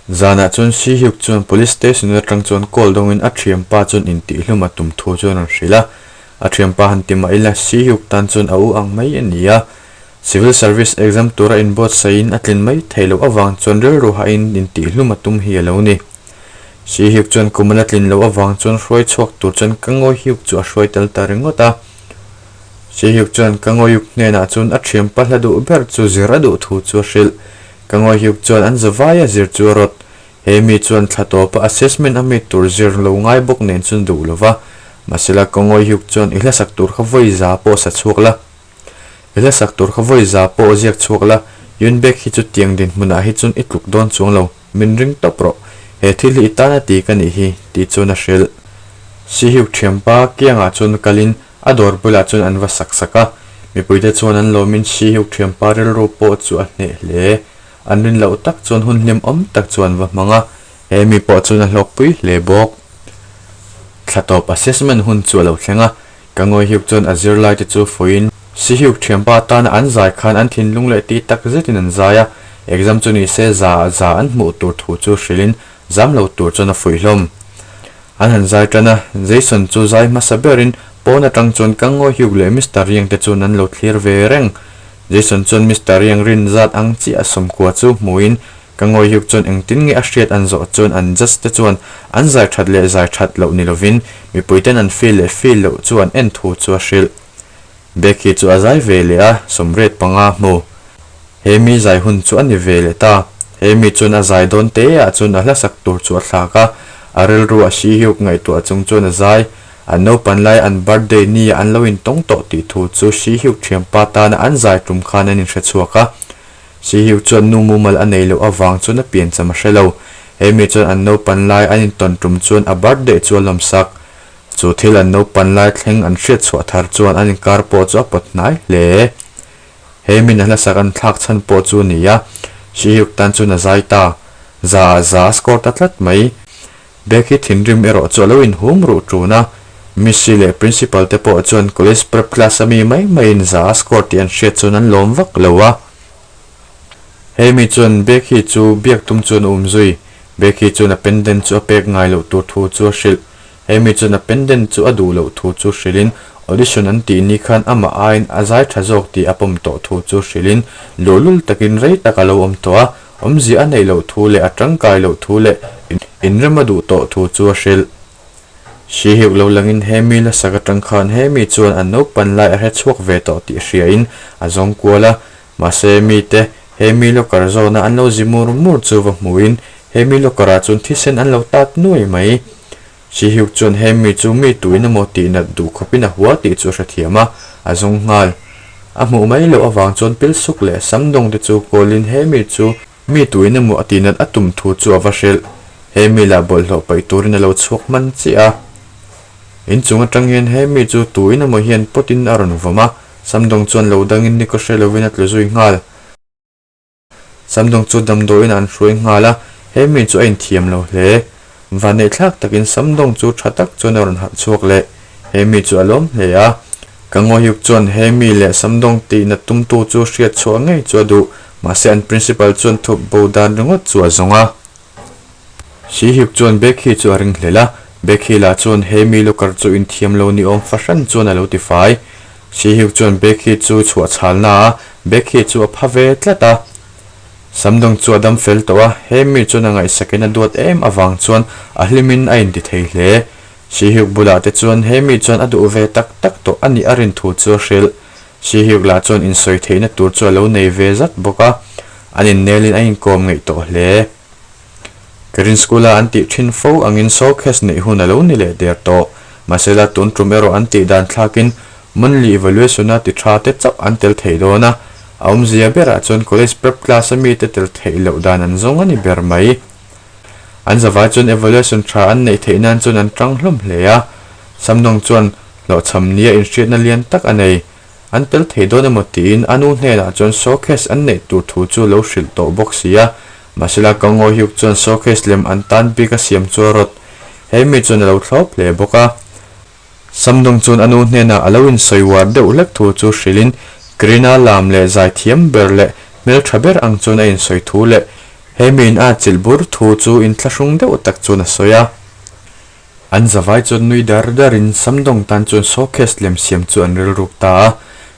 Zanah chuan Si Hyuk chuan Police Station atang chuan call dawngin a thianpa chuan intihhlum a tum thu chu a rawn hrilh a. A thianpa han ti mah ila Si Hyuk tan chuan a u ang mai a ni a. Civil Service exam tura inbuatsaihin a tlin mai theih loh avang chuan rilru hahin intihhlum a tum hi a lo ni. Si Hyuk chuan kum a la tlin loh avang chuan hruai chhuak tur chuan Ka Ngawi Hyuk chu a hruai tel ta ringawt a. Si Hyuk chuan Ka Ngawi Hyuk hnenah chuan a thianpa hla duh ber chu zir a duh thu chu a hrilh. Ka Ngawi Hyuk chuan an zavai a zir chu a rawt. He mi chuan thla tawpa assessment a mi tur zir lo ngai bawk nen chuan duh lo va. Mahsela Ka Ngawi Hyuk chuan i hlasak tur kha vawi za pawh sa chhuak la. I hlasak tur kha vawi za pawh ziak chhuak la. Yun Baek hi chu tiang dinhmunah hi chuan i tluk dawn chuang lo. Min ring tawp rawh. He thil hi i tan a ti ka nih hi, tih chuan a hrilh. Sihiuk thianpa kiangah chuan kalin a dawr bulah chuan an va sak sak a. Mipuite chuan an lawmin Sihiuk thianpa rilru pawh chu a hneh hle. An rin loh tak chuan hun hlimawm tak chu an va hmang a, he mi pawh chuan a hlawkpui hle bawk. Thla tawp assessment hun chu a lo thleng a, Ka Ngawihiuk chuan a zirlaite chu fuiin Sihiuk thianpa tana an zai khan an thinlung leh ti tak zetin an zai a, exam chu ni se za za an hmuh tur thu chu hrilhin zam lo tur chuan a fuih hlawm. An han zai tan a, Jason chu zai hmasa berin pawn atang chuan Ka Ngawihiuk leh Mister Riang te chuan an lo thlir ve reng. Jason chuan Mister Riang rin zat ang chiah sawmkua chu hmuin Ka ngawihyuk chuan engtin nge a hriat an zawh chuan an judge te chuan an zai that leh zai that loh ni lovin mipui ten an feel leh feel loh chu an en thu chu a hrilh. Becky chu a zai ve leh a, sawmriat panga hmu. He mi zai hun chu a ni ve leh ta. He mi chuan a zai dawn te ah chuan a hlasak tur chu a thlak a, a rilru a Sihyuk ngaihtuah chung chuan a zai. An naupan lai an birthday ni ah an lo intawng tawh tih thu chu Sihyuk thianpa tana an zai tum khan an inhrechhuak a. Sihiu chuan nu mumal a nei loh avang chuan a piancham a hre lo. He mi chuan an naupan lai an intawn tum chuan a birthday chu a lawmsak. Chu thil an naupan lai thleng an hriat chhuah thar chuan an inkar pawh chu a pawt hnai hle. He min a hlasak an thlak chhan pawh chu a ni a, Sihiuk tan chuan a zai ta. Za ah za a score ta tlat mai. Becky thinrim erawh chu a lo inhum ruh ṭun a, Missy leh Principal te pawh chuan College Prep class a mi mai maiin za a score tih an hriat chuan an lawm vak lo a. Hemi chuan Becky chu biak tum chuan a um zui. Becky chuan a pendant chu a pek ngai loh tur thu chu a hrilh. Hemi chuan a pendant chu a duh loh thu chu hrilhin audition an tih ni khan amah aiin a zai tha zawk tih a pawm tawh thu chu hrilhin luhlul takin rei tak a lo awm tawh a. Awmzia a neih loh thu leh a tangkai loh thu leh inrem a duh tawh thu chu a hrilh. Hri hiuk lo langin he mi la sak atang khan he mi chuan an naupan lai a hre chhuak ve tawh tih hriain a zawng kual a. Mahse mite he mi locker zawna an lo zi mur mur chu va hmuhin he mi locker ah chuan thisen an lo tat nuai mai. Hri hiuk chuan he mi chu mi tuin emaw tih nat duh khawpin a hua tih chu a hrethiam a, a zawng nghal. A hmuh mai loh avang chuan pilsuk leh samdawng te chu kawlin he mi chu mi tuin emaw a tih nat a tum thu chu a va hrilh. He mi lah bawlhhlawh paih turin a lo chhuak hman chiah a. Inchung atang hian he mi chu tuin emaw hian pawtin a rawn vawm a, samdawng chuan lo dangin ni ka hre lovin a tlu zui nghal. Samdawng chu damdawiin an hruai nghal a, he mi chu a inthiam lo hle. Vanneihthlak takin Samdawng chu tha tak chuan a rawn harh chhuak leh. He mi chu a lawm hle a. Ka Ngawihyuk chuan he mi leh Samdawng tihna tumtu chu hriat chhuah ngei chu a duh, mahse an principal chuan thup bo dan ringawt chu a zawng a. Sihyuk chuan Becky chu a ring hlel a, Becky lah chuan he mi locker chu inthiam lo ni awm fahran chuan a lo ti fai. Sihyuk chuan Becky chu chhuah chhalna a, Becky chu a pha ve tlat a. Samdawng chu a dam fel tawh a, he mi chuan a ngaihsakin a duat em avang chuan a hlimin a inti thei hle. Sihyuk bulah te chuan he mi chuan a duh ve tak tak tawh a nih a rin thu chu a hrilh. Sihyuk lah chuan insawi theihna tur chu a lo nei ve zat bawk a, an innelin a inkawm ngeih tawh hle. Karin School-a an tih thin fo angin showcase neih hun a lo ni leh der tawh. Mahsela tun tum erawh an tih dan thlakin monthly evaluation-a ti tha te chauh an tel thei dawn a, a awmzia berah chuan college prep class-a mite tel theih loh dan an zawng a ni ber mai. An zavai chuan evaluation tha an neih theih nan chuan an tang hlawm hle a, Samdawng chuan hlawhchham nia inhriatna lian tak a nei. An tel thei dawn emaw tiin a nu hnenah chuan showcase an neih tur thu chu lo hrilh tawh bawk si a. Mahsela ka Ngawihyuk chuan showcase lem an tan bik a siam chu a rawt. He mi chuan a lo thlawp hle bawk a. Samdawng chuan a nu hnenah a lo insawi uar deuh hlek thu chu hrilhin Karina lam leh zaithiam ber leh hmeltha ber ang chuan a insawi thu leh. He miin a chilh bur thu chu inthlahrung deuh tak chuan a sawi a. An zavai chuan nui dar darin Samdawng tan chuan showcase lem siam chu an rilruk ta a.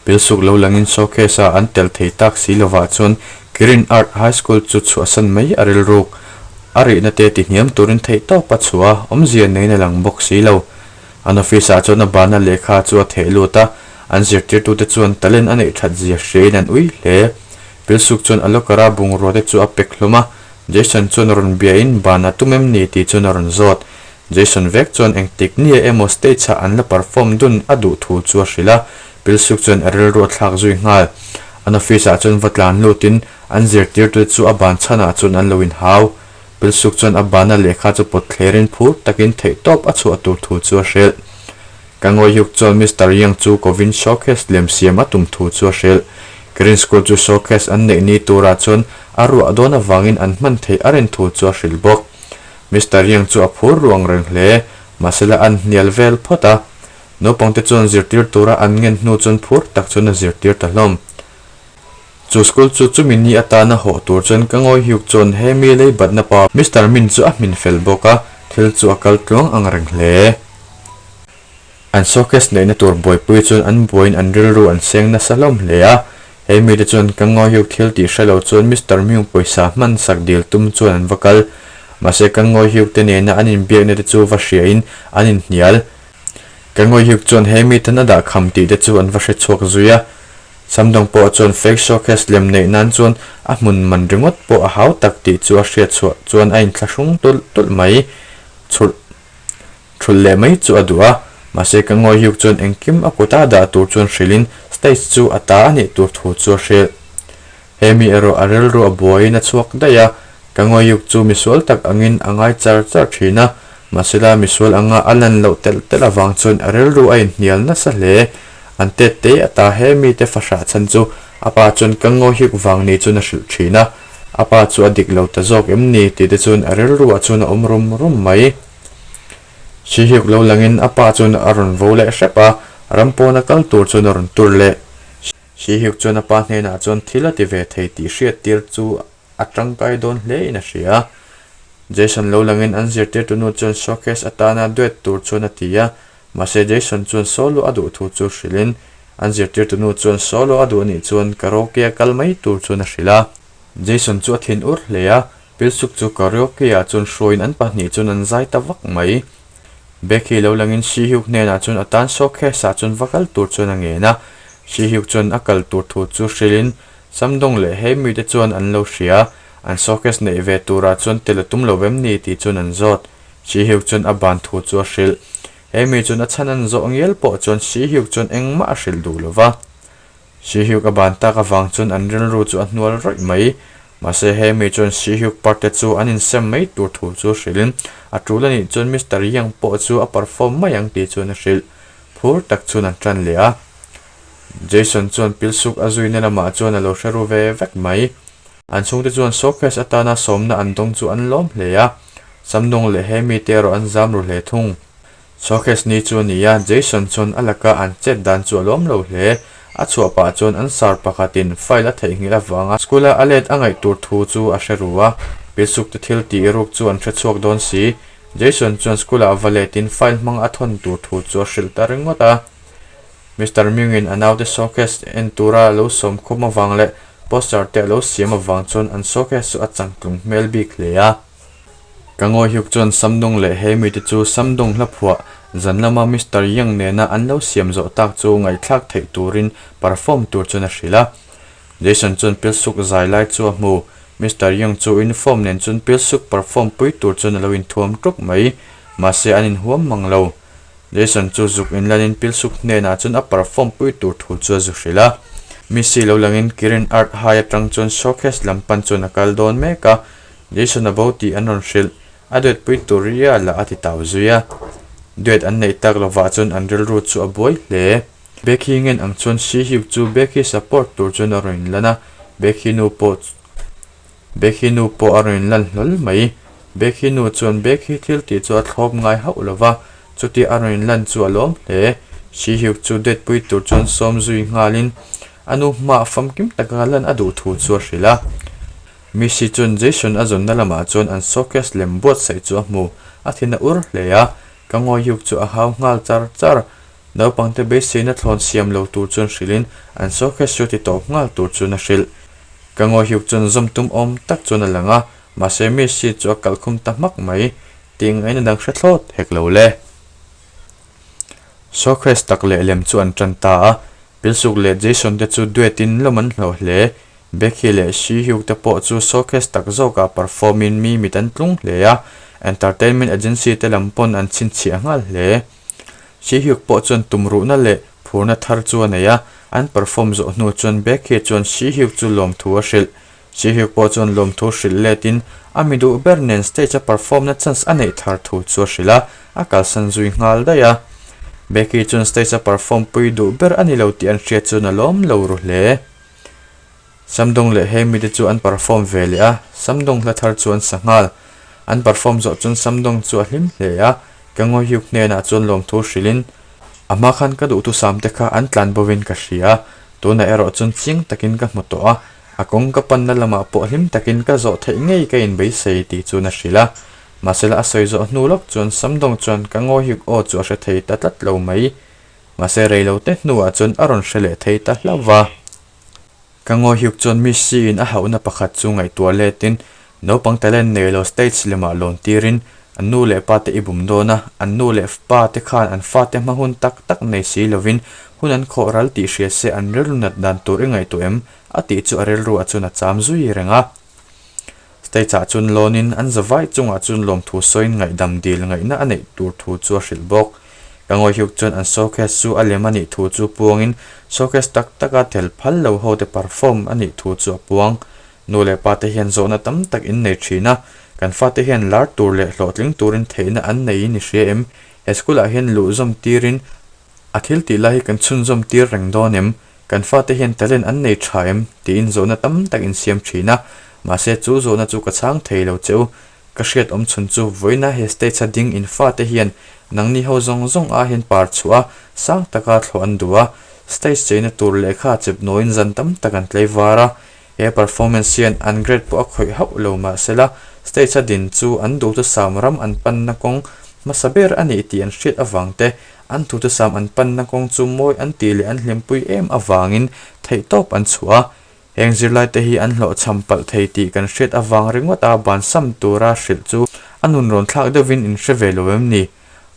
Pilsuk lo langin showcase a an tel thei tak si lovah chuan Kirin Art High School chu chhuahsan mai a rilruk. A rihna te tihniam turin theihtawp a chhuah a, awmzia neiin a lang bawk si lo. An office ah chuan a bana lehkha chu a theh lut a, an zirtirtute chuan talent a neih that zia hriain an ui hle. Pilsuk chuan a locker a bungrua te chu a pek hlawm a, Jason chuan rawn biain ban a tum em ni tih chuan a rawn zawt. Jason vek chuan engtik nia emaw stage ah an la perform dun a duh thu chu a hrilh a, Pilsuk chuan a rilru a thlak zui nghal. An office ah chuan va tlan lutin an zirtirtute chu a ban chhanah chuan an lo inhau. Pilsuk chuan a bana lehkha chu pawt thlerin phur takin theihtawp a chhuah tur thu chu a hrilh. Ka ngawihyuk chuan Mister Yang chu kovin showcase lem siam a tum thu chu a hrilh. Green School chu showcase an neih ni turah chuan a ruah dawn avangin an hman theih a rin thu chu a hrilh bawk. Mister Yang chu a phur ruang reng hle, mahsela an hnial vel phawt a. Naupangte chuan zirtir tura an ngen hnu chuan phur tak chuan a zirtir ta hlawm. Chu school chu chumi ni atana hawh tur chuan ka ngawi hiuk chuan he mi lei batna pa Mister Min chu a hmin fel bawk a, thil chu a kal tluang ang reng hle. An showcase neihna tur buaipui chuan an buaiin an rilru an seng nasa hlawm hle a, he mite chuan ka ngawi hiuk thil tih hre lo chuan Mister Myung pawisa hman sak dil tum chuan an va kal. Mahse ka ngawi hiuk te nena an inbiakna te chu va hriain an inhnial. Ka ngawi hiuk chuan he miten a dah kham tih te chu an va hre chhuak zui a. Samdawng pawh chuan fake showcase lem neih nan chuan a hmun man ringawt pawh a hau tak tih chu a hriat chhuah chuan a inthlahrung tulh tulh mai. Chhulh thulh leh mai chu a duh a, mahse ka ngawi hiuk chuan engkim a kuta dah tur chuan hrilhin stage chu a ta a nih tur thu chu a hrilh. He mi erawh a rilru a buaiin a chhuak daih a, ka ngawi hiuk chu misual tak angin a ngai char char thin a, mahsela misual anga a lan loh telh telh avang chuan a rilru a inhnial nasa hle. An tet te ata he mite fahrah chhan chu a pa chuan ka ngaw hiuk vang ni chuan a hrilh thin a, a pa chu a dik lo ta zawk em ni tih te chuan a rilruah chuan a awm rum rum mai. Hri hiuk lo langin a pa chuan a rawn vo leh hrep a, ram pawna kal tur chuan a rawn tur leh. Hri hiuk chuan a pa hnenah chuan thil a ti ve thei tih hriat tir chu a tangkai dawn hle in a hria. Jason lo langin an zirtirtu nu chuan showcase atana duet tur chuan a ti a, mahse Jason chuan solo a duh thu chu hrilhin an zirtirtu nu chuan solo a duh anih chuan karaoke a kal mai tur chuan a hrilh a. Jason chu a thin ur hle a, Pilsuk chu karaoke ah chuan hruaiin an pahnih chuan an zai ta vak mai. Becky lo langin Sihyuk hnenah chuan a tan showcase ah chuan va kal tur chuan a ngen a, Sihyuk chuan a kal tur thu chu hrilhin Samdawng leh he mite chuan an lo hria, an showcase neih ve turah chuan tel a tum lo vem ni tih chuan an zawt. Sihyuk chuan a ban thu chu a hrilh. He mi chuan a chhan an zawh ngial pawh chuan Sihyuk chuan engmah a hrilh duh lo va. Sihyuk a ban tak avang chuan an rilru chu a hnual rawih mai. Mahse he mi chuan Sihyuk part te chu an insem mai tur thu chu hrilhin a tul anih chuan Mister Yang pawh chu a perform mai ang tih chuan a hrilh. Phur tak chuan an tan leh a. Jason chuan pilsuk a zuina lamah chuan a lo hre ru ve vek mai. An chhungte chuan showcase atana sawmna an dawng chu an lawm hle a, Samdawng leh he mite erawh an zam ru hle thung. Showcase ni chu a ni a, Jason chuan a laka an chet dan chu a lawm lo hle. A chhuah pah chuan an sar pakhatin file a theihnghilh avanga school-a a let a ngaih tur thu chu a hre ru a, pilsuk te thil tih ruk chu an hre chhuak dawn si. Jason chuan school-ah va letin file hmang a thawn tur thu chu a hrilh ta ringawt a. Mister Myung-in a naute showcase en tura a lo sawm khawm avang leh poster te a lo siam avang chuan an showcase chu a changtlung hmel bik hle a. Ka ngawi hiuk chuan Samdung leh he mite chu Samdung hla phuah zan lama Mister Yang nena an lo siam zawh tak chu ngaihthlak theih turin perform tur chuan a hrilh a. Jason chuan pilsuk zai lai chu a hmu. Mister Yang chu uniform nen chuan pilsuk perform pui tur chuan a lo inthuam ṭuk mai. Mahse an inhuam mang lo. Jason chu zuk inlanin pilsuk hnenah chuan a perform pui tur thu chu a zu hrilh a. Missy lo langin Kirin Art High atang chuan showcase lam pan chuan a kal dawn mek a, Jason a bo tih an rawn hrilh. A duet pui tur ria lah a ti tau zui a. Duet an neih tak lovah chuan an rilru chu a buai hle. Becky ngen ang chuan Shi Hyuk chu Becky support tur chuan a rawn inlan a, Becky nu pawh Becky nu pawh a rawn inlan hlawl mai. Becky nu chuan Becky thil tih chu a thlawp ngai hauh lo va, chutia a rawn inlan chu a lawm hle. Shi Hyuk chu date pui tur chuan sawm zui nghalin a nu hmaah famkim taka lan a duh thu chu a hrilh a. Missy chuan Jason a zawnna lamah chuan an showcase lem buatsaih chu a hmu. A thin a ur hle a, ka ngawihyuk chu a hau nghal char char. Naupangte beiseina thlawn siam lo tur chuan hrilhin an showcase chu ti tawp nghal tur chuan a hrilh. Ka ngawihyuk chuan zawm tum awm tak chuan a lang a, mahse Missy chu a kalhkhum ta hmak mai. Tih ngaihna dang hre thlawt hek lo le. Showcase tak leh lem chu an tan ta a, Pilsuk leh Jason te chu duet in lawm an hlawh hle. Becky leh Shi Hyuk te pawh chu showcase tak zawkah perform in mi mit an tlung hle a, entertainment agency te lam pawn an chhinchhiah nghal hle. Shi Hyuk pawh chuan tumruhna leh phurna thar chu a nei a, an perform zawh hnu chuan Becky chuan Shi Hyuk chu lawmthu a hrilh. Shi Hyuk pawh chuan lawmthu hrilh letin a mi duh ber nen stage a perform na chance a neih thar thu chu a hrilh a, a kalsan zui nghal daih a. Becky chuan stage a perform pui duh ber a ni lo tih an hriat chuan a lawm lo ru hle. Samdawng leh Hemi te chu an perform ve leh a, Samdawng hla thar chu an sa nghal. An perform zawh chuan Samdawng chu a hlim hle a, ka Ngawihyuk hnenah chuan lawmthu hrilhin, A hma khan ka duhthusam te kha an tlan bovin ka hria a, tunah erawh chuan chiang takin ka hmu tawh a, a kawng ka panna lamah pawh hlim takin ka zawh theih ngei ka inbeisei tih chuan a hrilh a. Mahsela a sawi zawh hnu lawk chuan Samdawng chuan ka Ngawihyuk aw chu a hre thei ta tlat lo mai. Mahse reilo te hnuah chuan a rawn hre leh thei ta hlauh va. Ka Ngawihyuk chuan Missy in a hauhna pakhat chu ngaihtuah letin naupang talent nei lo stage lemah lawn tirin an nu leh pa te i bum dawn a, an nu leh pa te khan an fate hma hun tak tak nei si lovin hun an khawh ral tih hria se an rilru nat dan tur i ngaihtuah em? a tih chu a rilru ah chuan a cham zui reng a. Stage ah chuan lawnin an zavai chungah chuan lawmthu sawiin ngaihdam dil ngaihna a neih tur thu chu a hrilh bawk. Ka Ngawihyuk chuan an showcase chu a lem a nih thu chu puangin showcase tak taka tel phal lo ho te perform a nih thu chu a puang. Nu leh pa te hian zawhna tam tak in nei thin a, kan fate hian lar tur leh hlawhtling turin theihna an neiin i hria em? He school ah hian luh zawm tirin a thil tih lai hi kan chhunzawm tir reng dawn em? Kan fate hian talent an nei tha em? tiin zawhna tam tak in siam thin a, mahse chu zawhna chu ka chhang thei lo che u. Ka hriat awm chhun chu vawiina he stage a ding in fate hian nangni ho zawng zawng ah hian par chhuah a, sang taka thlawh an duh a, stage cheina tur lehkha chep nawiin zan tam tak an tlei var a, he performance hian an grade pawh a khawih hauh lo mahsela stage a din chu an duhthusam ram an panna kawng hmasa ber a nih tih an hriat avang te An thuthusam an panna kawng chu mawi an tih leh an hlimpui em avangin theihtawp an chhuah a. Heng zirlaite hi an hlawhchham palh thei tih kan hriat avang ringawt a bansam tura hrilh chu a nun rawn thlak deuhin in hre ve lo em ni?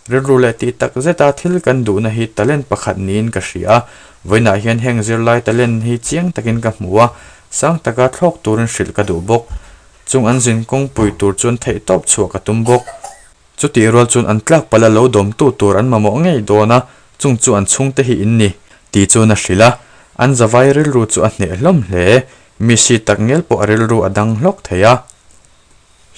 Rilru leh tih tak zeta thil kan duhna hi talent pakhat niin ka hria a. Vawiinah hian heng zirlai talent hi chiang takin ka hmu a, sang taka thlawk turin hrilh ka duh bawk. Chung an zin kawngpui tur chuan theihtawp chhuah ka tum bawk. Chutih rual chuan an tlak palh a lo dawmtu tur an mamawh ngei dawn a, chung chu an chhungte hi in ni, tih chuan a hrilh a. An zavai rilru chu a hneh hlawm hle. Mi si tak ngel pawh a rilru a dang hlawk thei a.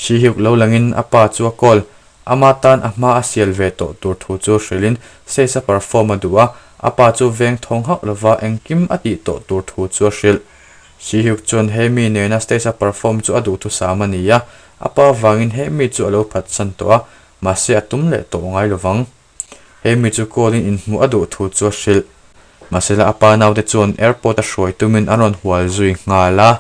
Sihiuk lo langin a pa chu a call. Ama tan a hma a sial ve tawh tur thu chu hrilhin stage a perform a duh a, a pa chu veng thawng hauh lova engkim a tih tawh tur thu chu a hrilh. Sihiuk chuan he mi nena stage a perform chu a duhthusam a ni a, A pa vangin he mi chu a lo phatsan tawh a, mahse a tum leh tawh ngai lovang. He mi chu call in inhmuh a duh thu chu a hrilh. Mahsela a pa naute chuan airport a hruai tumin an rawn hual zui nghal a.